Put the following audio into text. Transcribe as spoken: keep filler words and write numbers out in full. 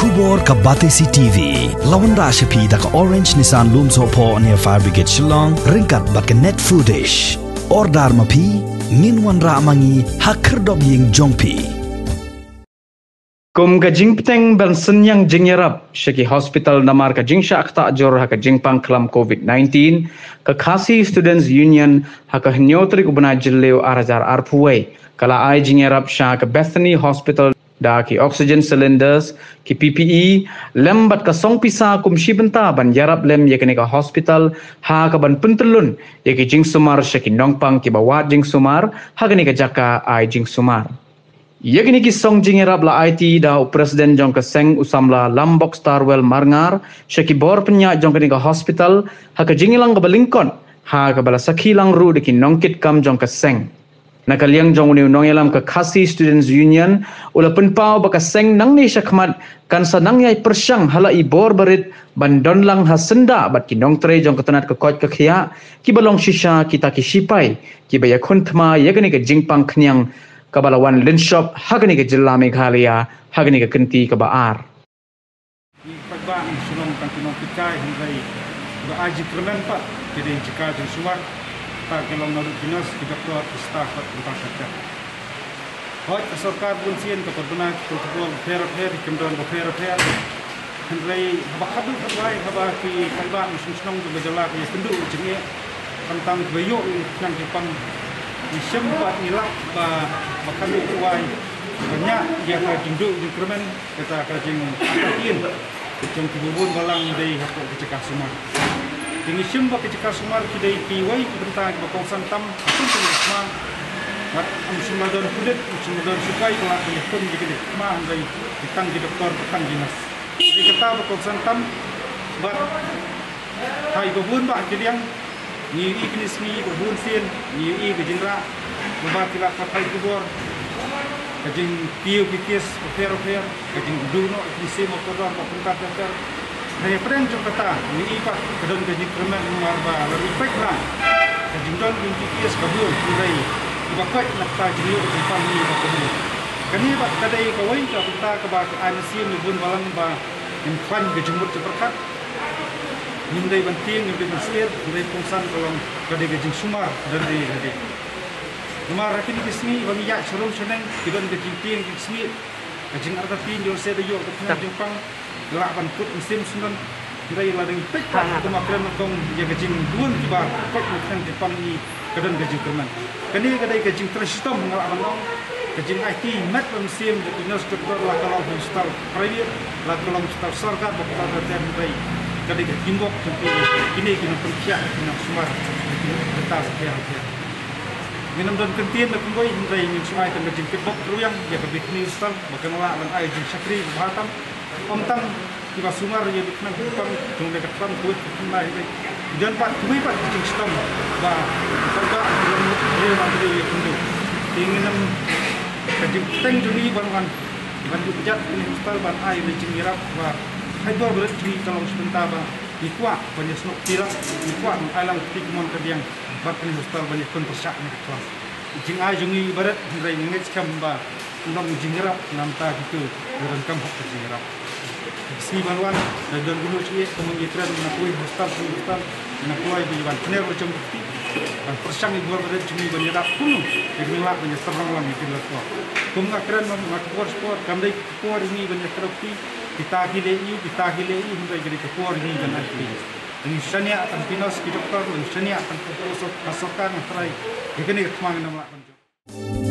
Khubor ka Batesi T V la wanrah sha phi da ka Orange Nissan Lumsohphoh near Fire Brigade Shillong ryngkat bad ka Net Foodish. Order ma phi, ngin wanrah ma ngi ha khyrdop ïing jong phi. Kum ka jingpteng ban synñiang jingïarap sha ki hospital namar ka jingshah ktah jur ha ka jingpang khlam covid nineteen, ka Khasi Students Union ha ka hynñiew tarik u bnai Jylliew ar hajar arphew wei ka la ai jingïarap sha ka Bethany Hospital da ki oxygen cylinders, ki P P E, lem bad ka song pisa kum shi bynta ban ïarap lem ïa kane ka hospital ha ka ban pyntyllun ïa ki jingsumar sha ki nongpang kiba wad jingsumar ha kane ka jaka ai jingsumar. Ïa kine ki song jingïarap la aiti da u President jong ka seng u samla Lambok Starwell Marngar sha ki bor pynïaid jong kane ka hospital ha ka jingïalang kaba lyngkot ha kaba la sakhi lang ruh da ki nongkitkam jong ka seng. Na ka liang jong une u nongïalam ka Khasi Students Union u la pynpaw ba ka seng nangne shakhmat kan sa nang ïai pyrshang ha la i bor barit ban don lang ha syndah bad ki nongtrei jong ka tnat ka koit ka khiah kiba long shisha kita ki shipai kiba ïakhun thma ïa kane ka jingpang khñiang kaba la wan lynshop ha kane ka jylla Meghalaya ha kane ka kynti kaba ar. Ngi paidbah ngi shu long tang ki nongpeitkai hynrei ba ai jingkyrmen pat ki dei jingkyrmen jingsumar. Tang ki long naduh ki nurse, ki doktor, ki staff bad kumta ter ter. Hooid ka sorkar bun sien ka pynbna ki protocol bapher bapher, ki kyndon bapher bapher. Hynrei haba khadduh khadwai haba ki paidbah ngi shnong shnong jong ka jylla ki ïakynduh ïa ka jingeh, khamtam kiba ïoh ïa ka jingpang, ngi shem bad ngi lap ba, ba khadduh khadwai ba ñiah ïa ka jingduh jingkyrmen, kata ka jingpang ka jong kiba bun balang dei hapoh ka jaka sumar. Te ngi shem ba ka jaka sumar ki dei kiwei ki bynta kiba kongsan tam ha kum ka jaka sumar. Bad ym shym la don pulit, ym shym la don sipai ba lah ban ïakhun ïa kine ki thma, hynrei ki tang ki doktor, ki tang ki nurse. Dei kata ba kongsan tam bad ha iba bun bah ki liang. Ngi ïohi kine sngi ba bun sien ngi ïohi ka jingrah ba ki la pathai khubor, ka jingkiew ki kes bapher bapher, ka jingduh noh ki mynsiem ba kordor ba pynkat bapher. Hynrei hapdeng jong kata ngi ïohi pat ka don ka jingkyrmen namar ba la dei peit lang ka jingdon jong ki kes ka bun, hynrei kiba peit na kata jingïoh jingpang ngi ba ka bun. Kane bad ka dei kawei ka bynta kaba ka ai mynsiem ïa bun balang ba ngin khlaiñ ka jingmut jingpyrkhat. Ngim dei ban tieng, ngim dei ban sngewsih, hynrei kongsan ka long ka dei ka jingsumar da lade lade. Namar ha kine ki sngi ba ngi ïaid sharum shaneng ki don ka jingtieng jingsngewsih, ka jingartatien jong lade da ïoh ka jingpang, lah ban kut mynsiem syndon. Hynrei lada ngi peit pat kumba kren nyngkong ïa ka jingduwai kiba peit na ka jingpang ngi, ka don ka jingkyrmen. Kane ka dei ka jingtrei shitom nga lah ban ong, ka jingaiti met bad mynsiem da ki nurse doktor, la ka long ha hospital private, la ka long hospital sorkar, ba ka long hospital private, ka dei ka teamwork jong ki, kine ki nongpynkhiah, ki nongsumar, ki nongpynkhiah. Ngin ym don kyntien na kumwei, hynrei ngin shu ai tang ka jingkitbok ruh ïa ka Bethany Hospital ba kan lah ban ai jingshakri ba bha tam. Ym tang kiba sumar ïa ka khnang ka pang jong ka khlem kawei ka khlem lai. Ki don pat kiwei pat ki jingshitom ba ka ba ki long ïa ba ki ïa kynduh. Te ngin ym, ka jingpynteng jong ngi ban wan ban ïuh kjat kine hospital ban ai ïa jingïarap ba haduh ba rit jong ngi ka long sha bynta ba ngi kwah ban ïasnoh kti lang, ngi kwah ban ai lang kti kumon kadiang bad kine hospital ban ïakhun pyrshah ïa ka khlem. Jingai jong ngi baroh hynrei ngi ngeit skhem ba ym don jingïarap namar kito ki donkam hok ka jingïarap. Ki sngi ban wan, lada don kano kano ka jingeh, kumno ngi kren na kawei hospital, kawei hospital, ngi kloi ba ïa ban pynïar la jong ka kti, ban pyrshang ïa ki bor ba rit jong ngi ban ïarap kumno ïa kine lah ban ïasyrang lang ïa kine la kloi. Kum nga kren na ka por sha por, kam dei ka por ïa ngi ban ïakynduh kti, kita ki leh ïa u, kita ki leh ïa u, hynrei ka dei ka por ïa ngi ban ai kti. Ngi shaniah tang ki nurse ki doktor, ngi shaniah tang ka por, ka sorkar, ngi trai ïa kane ka thma ngin ym lah ban jop.